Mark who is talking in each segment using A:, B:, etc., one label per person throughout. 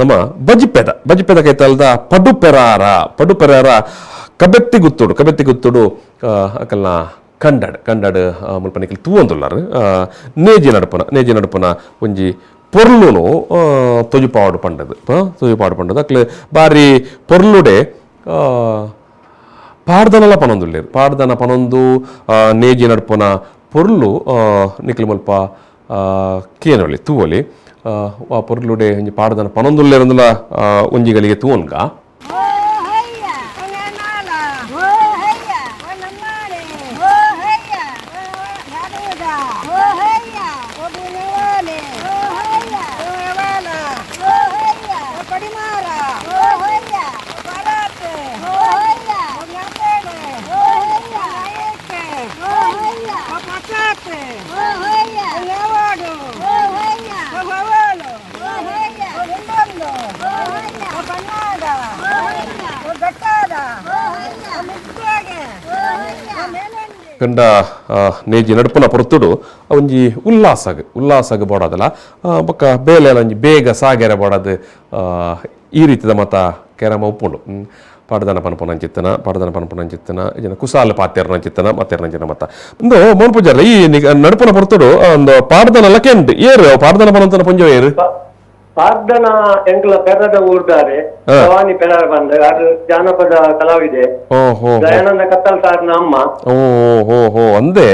A: ನಮ್ಮ ಬಜಿಪೆದ ಬಜಿಪೆದ ಕೈತಲ್ದ ಪಡುಪೆರಾರ ಪಡುಪೆರಾರ ಕಬೆತ್ತಿ ಗುತ್ತುಡು ಕಬೆತ್ತಿ ಗುತ್ತುಡು ಅಕಲ್ನ ಕಂಡಡ್ ಕಂಡಡ್ ಮುಲ್ಪ ನಿಕಲ್ ತೂವೊಂದುಲ್ಲಾರ್. ನೇಜಿ ನಡಪುನ ನೇಜಿ ನಡಪುನ ಒಂಜಿ ಪೊರ್ಲುನು ತೊಜುಪಾವಡು ಪಂಡದು ತೊಜುಪಾವಡು ಪಂಡದು. ಅಕ್ಲು ಬಾರಿ ಪೊರ್ಲುಡೆ ಪಾಡ್ದನಲ ಪನೊಂದುಲ್ಲೆರ್. ಪಾಡ್ದನ ಪನೊಂದು ನೇಜಿ ನಡ್ಪುನ ಪೊರ್ಲು ನಿಕ್ಲು ಮುಲ್ಪ ಕೇನೊಲಿ, ತೂವೊಲಿ. ಆ ಪೊರ್ಲುಡೆ ಒಂಜಿ ಪಾಡ್ದನ ಪನೊಂದುಲ್ಲೆರಂದುಲ ಒಂಜಿ ಗಳಿಗೆ ತೂವೊನ್ಗ.
B: ಓ ಹಯ್ಯ ನಾಲ, ಓ ಹಯ್ಯ ನಮ್ಮಾಳೆ, ಓ ಹಯ್ಯ ಯಾದೂದ, ಓ ಹಯ್ಯ ಓ ಬುನವಾಲೆ, ಓ ಹಯ್ಯ ಓ ವಾಲ, ಓ ಹಯ್ಯ ಓ ಕಡಿಮಾರ, ಓ ಹಯ್ಯ ಓ ಭಾರತ್, ಓ ಹಯ್ಯ ಓ ಜ್ಞಾಪೇಡೆ, ಓ ಹಯ್ಯ ನಾಯಕೆ, ಓ ಹಯ್ಯ ಓ ಪಚಾತೆ, ಓ ಹಯ್ಯ ಓ ನೇವಾಡು, ಓ ಹಯ್ಯ ಓ ಹವಾಲು, ಓ ಹಯ್ಯ ಓ ಹಿಂಬಂದು, ಓ ಹಯ್ಯ ಓ ಕನ್ನಡ, ಓ ಹಯ್ಯ ಓ ಗಟ್ಟಾದ, ಓ ಹಯ್ಯ ಓ ಮುದ್ದಾಗೆ, ಓ ಹಯ್ಯ ಓ ಮೇಲಂಗಿ.
A: ಕಂಡ ನೇಜಿ ನಡ್ಪುನ ಪೊರ್ತುಡು ಒಂಜಿ ಉಲ್ಲಾಸಗ್ ಉಲ್ಲಾಸಗ್ ಬೋಡಾದಲ ಬೊಕ್ಕ ಬೇಲೆ ಒಂಜಿ ಬೇಗ ಸಾಗೆರೆ ಬೋಡಾದ್ ಈ ರೀತಿದ ಮತ ಕೆರಮ ಉಪ್ಪುಂಡು. ಪಾಡ್ದನ ಪನ್ಪುನಂಚಿತ್ತನ ಪಾಡ್ದನ ಪನ್ಪುನಂಚಿತ್ತನ ಇಜನ ಕುಸಾಲ ಪಾತೆರ್ನಂಚಿತ್ತನ ಮತ್ತೆರ್ನಂಚಿನ ಮತ ಇಂದು ಮೋನ್ ಪೂಜಾರ್ಲ ಈ ನಡ್ಪುನ ಪೊರ್ತುಡು ಒಂದು ಪಾಡ್ದನಲ ಕೆಂಡ್ ಏರು ಪಾಡ್ದನ ಪನಂತನ ಪೊಂಜೋ ಏರು?
C: ಪಾಡ್ದನ ಎಂಕ್ಲ ಪೆರದ ಊರ್ದಾರೆ. ಭವಾನಿ ಪೆರಾರ ಬಂದ ಅದು ಜಾನಪದ ಕಲಾವಿದೆ.
A: ಓ ಹೋ.
C: ದಯಾನಂದ ಕತ್ತಲ್ ಸಾರ್ನ ಅಮ್ಮ.
A: ಓ ಹೋ ಹೋ, ಅಂದೇ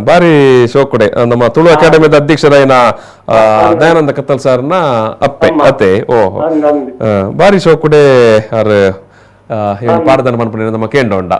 A: ಬಾರಿ ಶೋಕುಡೆ. ನಮ್ಮ ತುಳು ಅಕಾಡೆಮಿದ ಅಧ್ಯಕ್ಷರಾಯಿನ ದಯಾನಂದ ಕತ್ತಲ್ ಸಾರ್ನ ಅಪ್ಪೆ ಅತ್ತೆ. ಓ.
C: ಅಂದ್ ಅಂದ್.
A: ಬಾರಿ ಶೋಕುಡೆ. ಅರ್ ಪಾಡ್ದನ ಪನ್ಪುನ ನಮ್ಮ ಕೇಂಡೋಂಡ.